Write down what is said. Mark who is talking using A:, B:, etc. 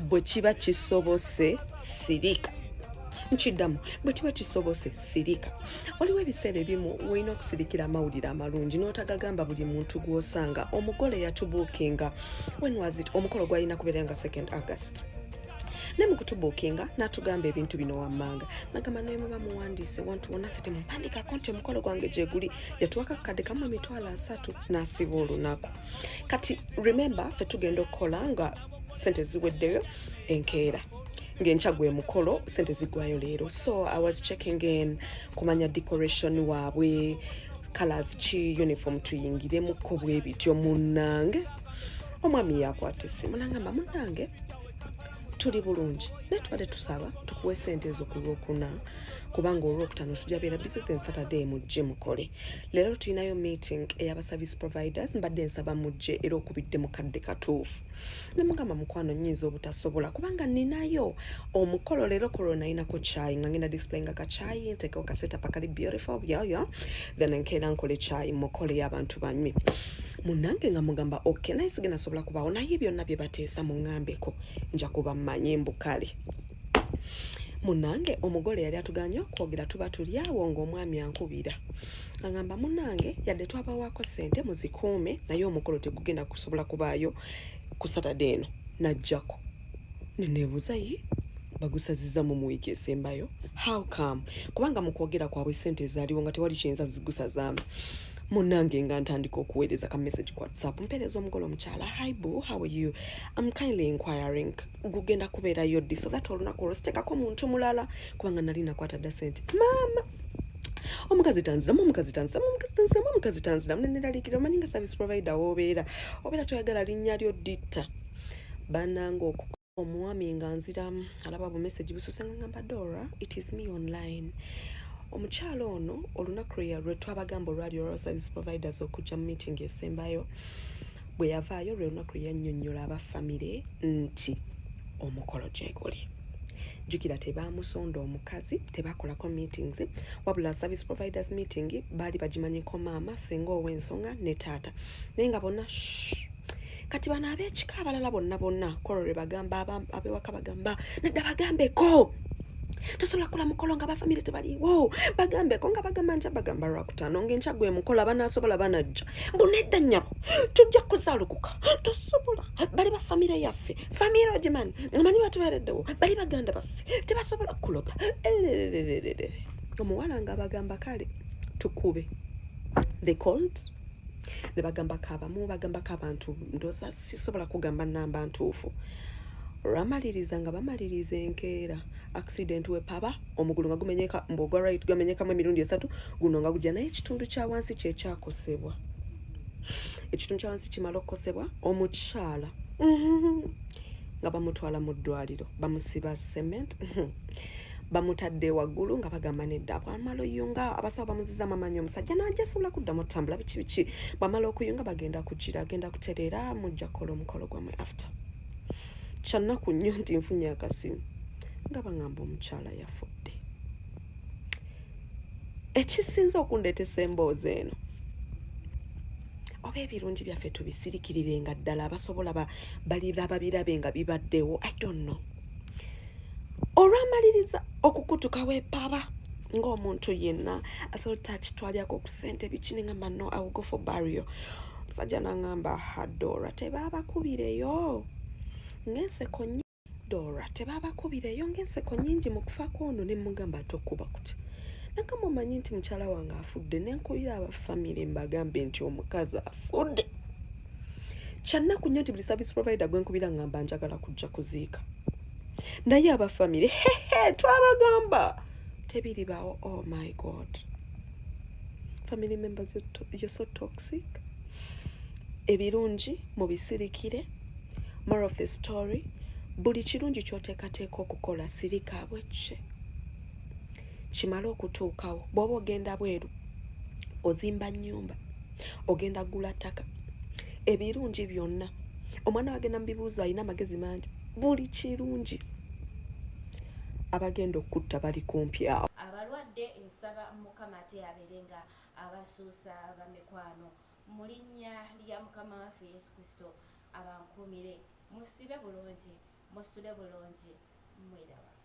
A: Bwe kiba kisobose, sirika. Nkiddamu, bwe kiba kisobose, sirika. Waliwo ebiseera ebimu wolina okusirikira amawulire amalungi n'otagagamba buli muntu gw'osanga. Omugole yatubuukinga, when was it? Omukolo gwalina kubeera nga 2nd August, ne mu kutubuukinga n'atugamba ebintu bino wammanga. Nagamba, naye muba muwandiise wantu wonna nze temumpandikako nti omukolo gwange gye guli. Yatuwaka kakadde kamu 300,000 n'asiba olunaku. Kati remember, ffe tugenda okukola nga sente ziweddeyo enkeera, ng'enkya gwe mukolo, sente ziggwayo leero. So I was checking in kumanya decoration waabwe, colors ki, uniform tuyingiremuko bwe bityo. Munnange, omwami yakwata essimu nangamba, "Munnange, tuli bulungi, naye tubadde tusaba tukuwe sente ezo ku Lwokuna, kubanga Olwokutaano tujja beera busy, then Saturday mujje mukole. Leero tulinayo meeting ey'aba service providers, mbadde nsaba mujje, era okubidde mu kadde katuufu." Nemugamba, "Mukwano, nnyinza obutasobola kubanga ninayo omukolo leero. Kolo nalinako kyayi nga ngenda displayinga kacyayi, ntekewo ka setup akali beautiful yoyo, then enkeera nkole kyayi mukoleyo abantu banywe." Munnange nga mugamba, "Ok, naye sigenda sobola kubaawo, naye byonna bye bateesa muŋŋambeko, nja kuba mmanye mbukale." Munnange, omugole yali atuganye okwogera. Tuba tuli awo ng'omwami ankubira, agamba, "Munnange, yadde twabawaako ssente muzikuume, naye omukolo tegugenda kusobola kubaayo ku Saturday eno." Najjako neneebuuza, yi bagusaziza mu wiiki esembayo, how come? Kubanga mu kwogera kwabwe sente ezaaliwo nga tewali kiyinza zigusazaamu. Munnange, nga ntandika okuweereza ka message ku WhatsApp, mpeereza omugole omukyala, "Hi boo, how are you? I'm kindly inquiring, gugenda kubeerayo ddi, so that olunaku olwo siteekako muntu mulala, kubanga nali nakwata dda sente." Maama, omukazi tanziramu, omukazi tanziramu, omukazi tanziramu, omukazi tanziramu. Neneraliikirira. Omanyi nga service provider woobeera obeera toyagala linnya lyo dditta. Bannange, omwami nga nziramu, alaba bu message bususe, nga ngamba, "Dora, it is me online." Omukyalo ono, olunaku lwe twabagamba olwali olwa service providers okujja mu meeting esembayo, bwe yavaayo, lwe lunaku lwe yannyonnyola abafamire nti omukolo gye guli. Jjukira, tebamusonda omukazi, tebakolako meetings, wabula service providers meeting baali bagimanyiko maama, senga ow'ensonga ne taata, naye nga bonna shh. Kati bano ab'ekika abalala bonna bonna kolo lwe bagamba, ab'ewaka bagamba, "Nedda, bagambeko, tosobola kukola mukolo nga abafamire tebaliwo, bagambeko." Nga bagamba nja bagamba Lwakutaano, ngaenkya gwe mukolo, abanaasobola banajja. Mbu, "Nedda nnyabo, tujja kuzaalukuka, tosobola, bali bafamire yaffe, famire ogimanyi, omanyi batubeereddewo, bali baganda baffe, tebasobola kuloga." Ererererere. Omuwala nga bagamba, "Kale tukube." They called ne bagambako abamu, bagambako abantu, ndooza sisobola kugamba namba ntuufu. Olwamaliriza nga bamaliriza, enkeera accident wepaba, omugulu nga gumenyeka, mbu ogwa right gamenyekamu emirundi esatu, guno nga gujja, naye ekitundu kya wansi kyekyakosebwa. Ekitundu kya wansi kimala okukosebwa, omukyala nga bamutwala mu ddwaliro, bamusiba cement, bamutadde waggulu, nga bagamba nedda, bwamala oyunga, abasawo bamuzizaamu amaanyi, omusajja najja asobola kuddamu otambula, biki biki. Bwamala okuyunga, bagenda kugira, agenda kutereera, mujja kukola omukolo gwammwe after. Kyannaku nnyo nti nfunye akasimu nga baŋŋamba omukyala yafudde. Ekisinza okundeetesa emboozi eno, oba ebirungi byaffe tubisirikirire nga ddala abasobola balira babirabe nga bibaddewo, I don't know. Olwamaliriza okukutuka weepaba ng'omuntu yenna, I felt touch, twalyako ku ssente biki, ne ngamba, "No, I will go for burial." Omusajja n'aŋŋamba, "Ha, Dora, tebaabakubireyo ng'enseko nyi, Dora, tebabakubireyo ng'enseko nnyingi mu kufa kwono?" Ne mugamba, "Tokuba kuti." Nagamba, "Omanyi nti mukyala wange afudde, nenkubira abafamire mbagambe nti omukazi afudde." Kyannaku nnyo nti buli service provider gwe nkubira ngamba njagala kujja kuziika, naye abafamire, hehe, twabagamba tebiribaawo. Oh my God, family members, you're so toxic. Ebirungi mubisirikire. More of the story, buli kirungi ky'oteekateeka okukola, sirika bwekye kimale okutuukawo. Bw'oba ogenda bweru, ozimba nnyumba, ogenda gula ttaka, ebirungi byonna, omwana wagenda mu bibuuzo, alina amagezi mangi, buli kirungi, abagenda okutta bali kumpi awo.
B: Abalwadde, nsaba Mukama ate abeere nga abasuusa bamikwano. Mu linnya lya Mukama waffe Yesu Kristo, abankuumire. Musibe bulungi. Musule bulungi, mweraba.